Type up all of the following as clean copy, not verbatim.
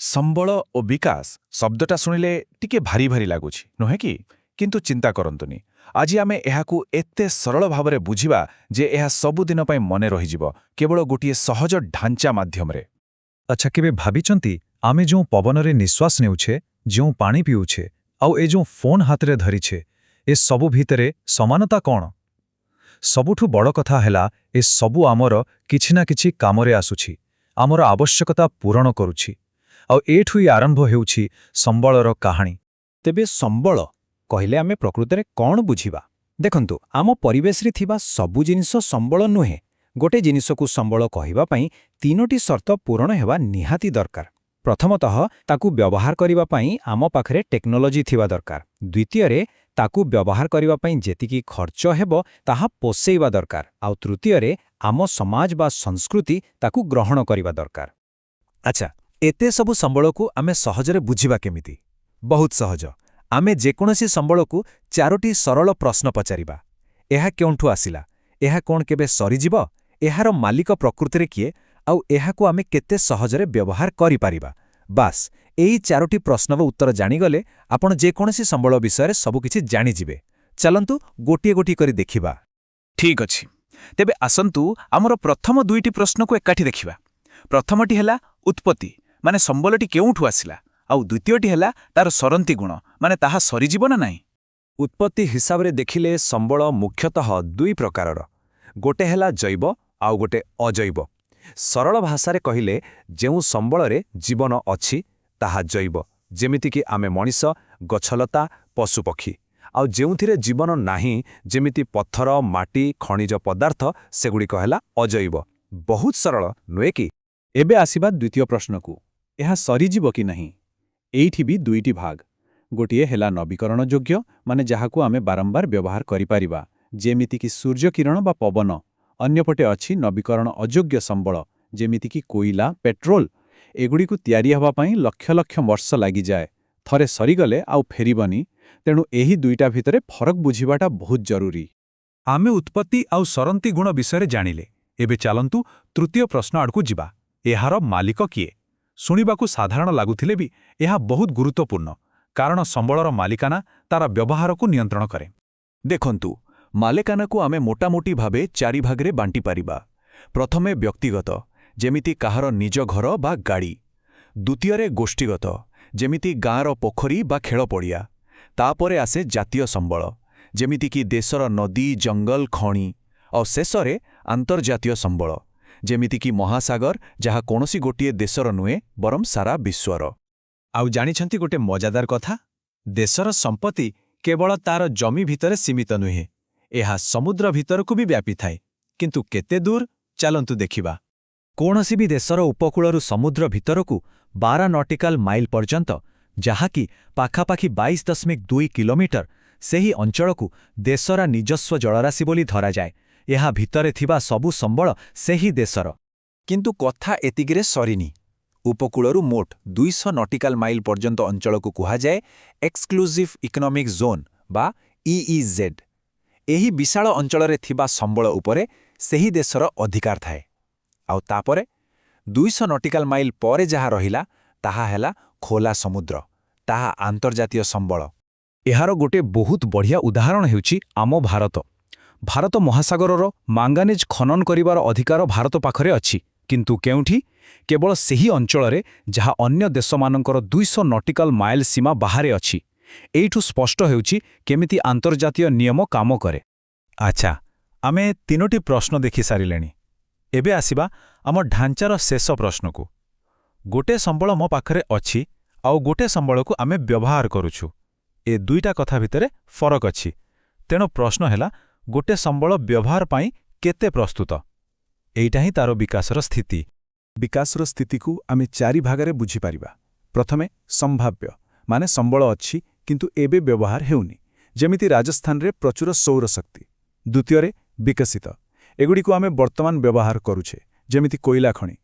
ସମ୍ବଳ ଓ ବିକାଶ ଶବ୍ଦଟା ଶୁଣିଲେ ଟିକେ ଭାରି ଭାରି ଲାଗୁଛି, ନୁହେଁ କି? କିନ୍ତୁ ଚିନ୍ତା କରନ୍ତୁନି। ଆଜି ଆମେ ଏହାକୁ ଏତେ ସରଳ ଭାବରେ ବୁଝିବା ଯେ ଏହା ସବୁଦିନ ପାଇଁ ମନେ ରହିଯିବ, କେବଳ ଗୋଟିଏ ସହଜ ଢାଞ୍ଚା ମାଧ୍ୟମରେ। ଆଚ୍ଛା, କେବେ ଭାବିଛନ୍ତି, ଆମେ ଯେଉଁ ପବନରେ ନିଶ୍ୱାସ ନେଉଛେ, ଯେଉଁ ପାଣି ପିଉଛେ ଆଉ ଏ ଯେଉଁ ଫୋନ୍ ହାତରେ ଧରିଛେ, ଏ ସବୁ ଭିତରେ ସମାନତା କ'ଣ? ସବୁଠୁ ବଡ଼ କଥା ହେଲା, ଏ ସବୁ ଆମର କିଛି ନା କିଛି କାମରେ ଆସୁଛି, ଆମର ଆବଶ୍ୟକତା ପୂରଣ କରୁଛି। ଆଉ ଏଠୁ ହିଁ ଆରମ୍ଭ ହେଉଛି ସମ୍ବଳର କାହାଣୀ। ତେବେ ସମ୍ବଳ କହିଲେ ଆମେ ପ୍ରକୃତରେ କ'ଣ ବୁଝିବା? ଦେଖନ୍ତୁ, ଆମ ପରିବେଶରେ ଥିବା ସବୁ ଜିନିଷ ସମ୍ବଳ ନୁହେଁ। ଗୋଟେ ଜିନିଷକୁ ସମ୍ବଳ କହିବା ପାଇଁ ତିନୋଟି ସର୍ତ୍ତ ପୂରଣ ହେବା ନିହାତି ଦରକାର। ପ୍ରଥମତଃ, ତାକୁ ବ୍ୟବହାର କରିବା ପାଇଁ ଆମ ପାଖରେ ଟେକ୍ନୋଲୋଜି ଥିବା ଦରକାର। ଦ୍ୱିତୀୟରେ, ତାକୁ ବ୍ୟବହାର କରିବା ପାଇଁ ଯେତିକି ଖର୍ଚ୍ଚ ହେବ ତାହା ପୋଷେଇବା ଦରକାର। ଆଉ ତୃତୀୟରେ, ଆମ ସମାଜ ବା ସଂସ୍କୃତି ତାକୁ ଗ୍ରହଣ କରିବା ଦରକାର। ଆଚ୍ଛା, ଏତେ ସବୁ ସମ୍ବଳକୁ ଆମେ ସହଜରେ ବୁଝିବା କେମିତି? ବହୁତ ସହଜ। ଆମେ ଯେକୌଣସି ସମ୍ବଳକୁ ଚାରୋଟି ସରଳ ପ୍ରଶ୍ନ ପଚାରିବା। ଏହା କେଉଁଠୁ ଆସିଲା? ଏହା କ'ଣ କେବେ ସରିଯିବ? ଏହାର ମାଲିକ ପ୍ରକୃତିରେ କିଏ? ଆଉ ଏହାକୁ ଆମେ କେତେ ସହଜରେ ବ୍ୟବହାର କରିପାରିବା? ବାସ୍, ଏଇ ଚାରୋଟି ପ୍ରଶ୍ନର ଉତ୍ତର ଜାଣିଗଲେ ଆପଣ ଯେକୌଣସି ସମ୍ବଳ ବିଷୟରେ ସବୁକିଛି ଜାଣିଯିବେ। ଚାଲନ୍ତୁ, ଗୋଟିଏ ଗୋଟିଏ କରି ଦେଖିବା। ଠିକ୍ ଅଛି, ତେବେ ଆସନ୍ତୁ ଆମର ପ୍ରଥମ ଦୁଇଟି ପ୍ରଶ୍ନକୁ ଏକାଠି ଦେଖିବା। ପ୍ରଥମଟି ହେଲା ଉତ୍ପତ୍ତି, ମାନେ ସମ୍ବଳଟି କେଉଁଠୁ ଆସିଲା, ଆଉ ଦ୍ୱିତୀୟଟି ହେଲା ତାର ସରନ୍ତି ଗୁଣ, ମାନେ ତାହା ସରିଯିବ ନା ନାହିଁ। ଉତ୍ପତ୍ତି ହିସାବରେ ଦେଖିଲେ ସମ୍ବଳ ମୁଖ୍ୟତଃ ଦୁଇ ପ୍ରକାରର। ଗୋଟେ ହେଲା ଜୈବ, ଆଉ ଗୋଟେ ଅଜୈବ। ସରଳ ଭାଷାରେ କହିଲେ, ଯେଉଁ ସମ୍ବଳରେ ଜୀବନ ଅଛି ତାହା ଜୈବ, ଯେମିତିକି ଆମେ ମଣିଷ, ଗଛଲତା, ପଶୁପକ୍ଷୀ। ଆଉ ଯେଉଁଥିରେ ଜୀବନ ନାହିଁ, ଯେମିତି ପଥର, ମାଟି, ଖଣିଜ ପଦାର୍ଥ, ସେଗୁଡ଼ିକ ହେଲା ଅଜୈବ। ବହୁତ ସରଳ, ନୁହେଁ କି? ଏବେ ଆସିବା ଦ୍ୱିତୀୟ ପ୍ରଶ୍ନକୁ, ଏହା ସରିଯିବ କି ନାହିଁ? ଏଇଠି ବି ଦୁଇଟି ଭାଗ। ଗୋଟିଏ ହେଲା ନବୀକରଣ ଯୋଗ୍ୟ, ମାନେ ଯାହାକୁ ଆମେ ବାରମ୍ବାର ବ୍ୟବହାର କରିପାରିବା, ଯେମିତିକି ସୂର୍ଯ୍ୟକିରଣ ବା ପବନ। ଅନ୍ୟପଟେ ଅଛି ନବୀକରଣ ଅଯୋଗ୍ୟ ସମ୍ବଳ, ଯେମିତିକି କୋଇଲା, ପେଟ୍ରୋଲ। ଏଗୁଡ଼ିକୁ ତିଆରି ହେବା ପାଇଁ ଲକ୍ଷ ଲକ୍ଷ ବର୍ଷ ଲାଗିଯାଏ। ଥରେ ସରିଗଲେ ଆଉ ଫେରିବନି। ତେଣୁ ଏହି ଦୁଇଟା ଭିତରେ ଫରକ ବୁଝିବାଟା ବହୁତ ଜରୁରୀ। ଆମେ ଉତ୍ପତ୍ତି ଆଉ ସରନ୍ତି ଗୁଣ ବିଷୟରେ ଜାଣିଲେ। ଏବେ ଚାଲନ୍ତୁ ତୃତୀୟ ପ୍ରଶ୍ନ ଆଡ଼କୁ ଯିବା। ଏହାର ମାଲିକ କିଏ? ଶୁଣିବାକୁ ସାଧାରଣ ଲାଗୁଥିଲେ ବି ଏହା ବହୁତ ଗୁରୁତ୍ୱପୂର୍ଣ୍ଣ, କାରଣ ସମ୍ବଳର ମାଲିକାନା ତାର ବ୍ୟବହାରକୁ ନିୟନ୍ତ୍ରଣ କରେ। ଦେଖନ୍ତୁ, ମାଲିକାନାକୁ ଆମେ ମୋଟାମୋଟି ଭାବେ ଚାରି ଭାଗରେ ବାଣ୍ଟିପାରିବା। ପ୍ରଥମେ ବ୍ୟକ୍ତିଗତ, ଯେମିତି କାହାର ନିଜ ଘର ବା ଗାଡ଼ି। ଦ୍ୱିତୀୟରେ ଗୋଷ୍ଠୀଗତ, ଯେମିତି ଗାଁର ପୋଖରୀ ବା ଖେଳପଡ଼ିଆ। ତାପରେ ଆସେ ଜାତୀୟ ସମ୍ବଳ, ଯେମିତିକି ଦେଶର ନଦୀ, ଜଙ୍ଗଲ, ଖଣି। ଆଉ ଶେଷରେ ଆନ୍ତର୍ଜାତୀୟ ସମ୍ବଳ, ଯେମିତିକି ମହାସାଗର, ଯାହା କୌଣସି ଗୋଟିଏ ଦେଶର ନୁହେଁ, ବରଂ ସାରା ବିଶ୍ୱର। ଆଉ ଜାଣିଛନ୍ତି ଗୋଟେ ମଜାଦାର କଥା? ଦେଶର ସମ୍ପତ୍ତି କେବଳ ତାର ଜମି ଭିତରେ ସୀମିତ ନୁହେଁ, ଏହା ସମୁଦ୍ର ଭିତରକୁ ବି ବ୍ୟାପିଥାଏ। କିନ୍ତୁ କେତେ ଦୂର? ଚାଲନ୍ତୁ ଦେଖିବା। କୌଣସି ବି ଦେଶର ଉପକୂଳରୁ ସମୁଦ୍ର ଭିତରକୁ 12 ନଟିକାଲ ମାଇଲ ପର୍ଯ୍ୟନ୍ତ, ଯାହାକି ପାଖାପାଖି 22.2 କିଲୋମିଟର, ସେହି ଅଞ୍ଚଳକୁ ଦେଶର ନିଜସ୍ୱ ଜଳରାଶି ବୋଲି ଧରାଯାଏ। ଏହା ଭିତରେ ଥିବା ସବୁ ସମ୍ବଳ ସେହି ଦେଶର। କିନ୍ତୁ କଥା ଏତିକିରେ ସରିନି। ଉପକୂଳରୁ ମୋଟ 200 ନଟିକାଲ ମାଇଲ ପର୍ଯ୍ୟନ୍ତ ଅଞ୍ଚଳକୁ କୁହାଯାଏ ଏକ୍ସକ୍ଲୁଜିଭ୍ ଇକୋନୋମିକ୍ ଜୋନ୍ ବା ଇଇଜେଡ୍। ଏହି ବିଶାଳ ଅଞ୍ଚଳରେ ଥିବା ସମ୍ବଳ ଉପରେ ସେହି ଦେଶର ଅଧିକାର ଥାଏ। ଆଉ ତାପରେ 200 ନଟିକାଲ ମାଇଲ ପରେ ଯାହା ରହିଲା, ତାହା ହେଲା ଖୋଲା ସମୁଦ୍ର। ତାହା ଆନ୍ତର୍ଜାତୀୟ ସମ୍ବଳ। ଏହାର ଗୋଟେ ବହୁତ ବଢ଼ିଆ ଉଦାହରଣ ହେଉଛି ଆମ ଭାରତ। ଭାରତ ମହାସାଗରର ମାଙ୍ଗାନିଜ୍ ଖନନ କରିବାର ଅଧିକାର ଭାରତ ପାଖରେ ଅଛି। କିନ୍ତୁ କେଉଁଠି? କେବଳ ସେହି ଅଞ୍ଚଳରେ ଯାହା ଅନ୍ୟ ଦେଶମାନଙ୍କର 200 ନଟିକାଲ ମାଇଲ ସୀମା ବାହାରେ ଅଛି। ଏଇଠୁ ସ୍ପଷ୍ଟ ହେଉଛି କେମିତି ଆନ୍ତର୍ଜାତୀୟ ନିୟମ କାମ କରେ। ଆଚ୍ଛା, ଆମେ ତିନୋଟି ପ୍ରଶ୍ନ ଦେଖି ସାରିଲେଣି। ଏବେ ଆସିବା ଆମ ଢାଞ୍ଚାର ଶେଷ ପ୍ରଶ୍ନକୁ। ଗୋଟେ ସମ୍ବଳ ମୋ ପାଖରେ ଅଛି ଆଉ ଗୋଟେ ସମ୍ବଳକୁ ଆମେ ବ୍ୟବହାର କରୁଛୁ, ଏ ଦୁଇଟା କଥା ଭିତରେ ଫରକ ଅଛି। ତେଣୁ ପ୍ରଶ୍ନ ହେଲା, ଗୋଟେ ସମ୍ବଳ ବ୍ୟବହାର ପାଇଁ କେତେ ପ୍ରସ୍ତୁତ? ଏଇଟା ହିଁ ତାର ବିକାଶର ସ୍ଥିତି। ବିକାଶର ସ୍ଥିତିକୁ ଆମେ ଚାରି ଭାଗରେ ବୁଝିପାରିବା। ପ୍ରଥମେ ସମ୍ଭାବ୍ୟ, ମାନେ ସମ୍ବଳ ଅଛି କିନ୍ତୁ ଏବେ ବ୍ୟବହାର ହେଉନି, ଯେମିତି ରାଜସ୍ଥାନରେ ପ୍ରଚୁର ସୌରଶକ୍ତି। ଦ୍ୱିତୀୟରେ ବିକଶିତ, ଏଗୁଡ଼ିକୁ ଆମେ ବର୍ତ୍ତମାନ ବ୍ୟବହାର କରୁଛେ, ଯେମିତି କୋଇଲା ଖଣି।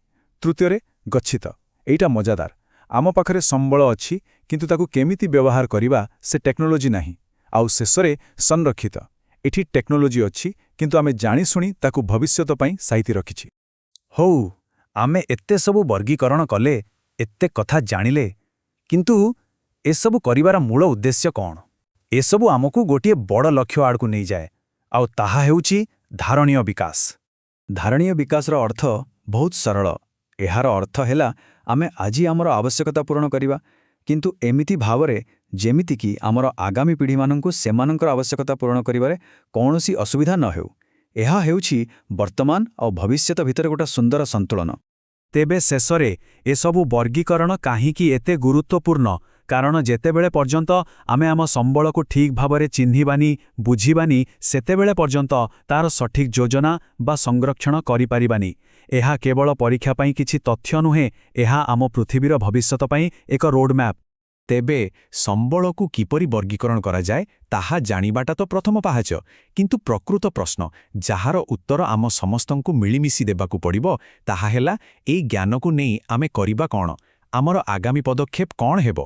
ତୃତୀୟରେ ଗଚ୍ଛିତ। ଏଇଟା ମଜାଦାର। ଆମ ପାଖରେ ସମ୍ବଳ ଅଛି, କିନ୍ତୁ ତାକୁ କେମିତି ବ୍ୟବହାର କରିବା ସେ ଟେକ୍ନୋଲୋଜି ନାହିଁ। ଆଉ ଶେଷରେ ସଂରକ୍ଷିତ। ଏଠି ଟେକ୍ନୋଲୋଜି ଅଛି, କିନ୍ତୁ ଆମେ ଜାଣିଶୁଣି ତାକୁ ଭବିଷ୍ୟତ ପାଇଁ ସାଇତି ରଖିଛି। ହଉ, ଆମେ ଏତେ ସବୁ ବର୍ଗୀକରଣ କଲେ, ଏତେ କଥା ଜାଣିଲେ, କିନ୍ତୁ ଏସବୁ କରିବାର ମୂଳ ଉଦ୍ଦେଶ୍ୟ କ'ଣ? ଏସବୁ ଆମକୁ ଗୋଟିଏ ବଡ଼ ଲକ୍ଷ୍ୟ ଆଡ଼କୁ ନେଇଯାଏ, ଆଉ ତାହା ହେଉଛି ଧାରଣୀୟ ବିକାଶ। ଧାରଣୀୟ ବିକାଶର ଅର୍ଥ ବହୁତ ସରଳ। ଏହାର ଅର୍ଥ ହେଲା ଆମେ ଆଜି ଆମର ଆବଶ୍ୟକତା ପୂରଣ କରିବା, କିନ୍ତୁ ଏମିତି ଭାବରେ ଯେମିତିକି ଆମର ଆଗାମୀ ପିଢ଼ିମାନଙ୍କୁ ସେମାନଙ୍କର ଆବଶ୍ୟକତା ପୂରଣ କରିବାରେ କୌଣସି ଅସୁବିଧା ନ ହେଉ। ଏହା ହେଉଛି ବର୍ତ୍ତମାନ ଆଉ ଭବିଷ୍ୟତ ଭିତରେ ଗୋଟେ ସୁନ୍ଦର ସନ୍ତୁଳନ। ତେବେ ଶେଷରେ ଏସବୁ ବର୍ଗୀକରଣ କାହିଁକି ଏତେ ଗୁରୁତ୍ୱପୂର୍ଣ୍ଣ? କାରଣ ଯେତେବେଳେ ପର୍ଯ୍ୟନ୍ତ ଆମେ ଆମ ସମ୍ବଳକୁ ଠିକ୍ ଭାବରେ ଚିହ୍ନିବାନି, ବୁଝିବାନି, ସେତେବେଳେ ପର୍ଯ୍ୟନ୍ତ ତାର ସଠିକ୍ ଯୋଜନା ବା ସଂରକ୍ଷଣ କରିପାରିବାନି। ଏହା କେବଳ ପରୀକ୍ଷା ପାଇଁ କିଛି ତଥ୍ୟ ନୁହେଁ, ଏହା ଆମ ପୃଥିବୀର ଭବିଷ୍ୟତ ପାଇଁ ଏକ ରୋଡମ୍ୟାପ୍। ତେବେ ସମ୍ବଳକୁ କିପରି ବର୍ଗୀକରଣ କରାଯାଏ ତାହା ଜାଣିବାଟା ତ ପ୍ରଥମ ପାହାଚ। କିନ୍ତୁ ପ୍ରକୃତ ପ୍ରଶ୍ନ, ଯାହାର ଉତ୍ତର ଆମ ସମସ୍ତଙ୍କୁ ମିଳିମିଶି ଦେବାକୁ ପଡ଼ିବ, ତାହା ହେଲା, ଏଇ ଜ୍ଞାନକୁ ନେଇ ଆମେ କରିବା କ'ଣ? ଆମର ଆଗାମୀ ପଦକ୍ଷେପ କ'ଣ ହେବ?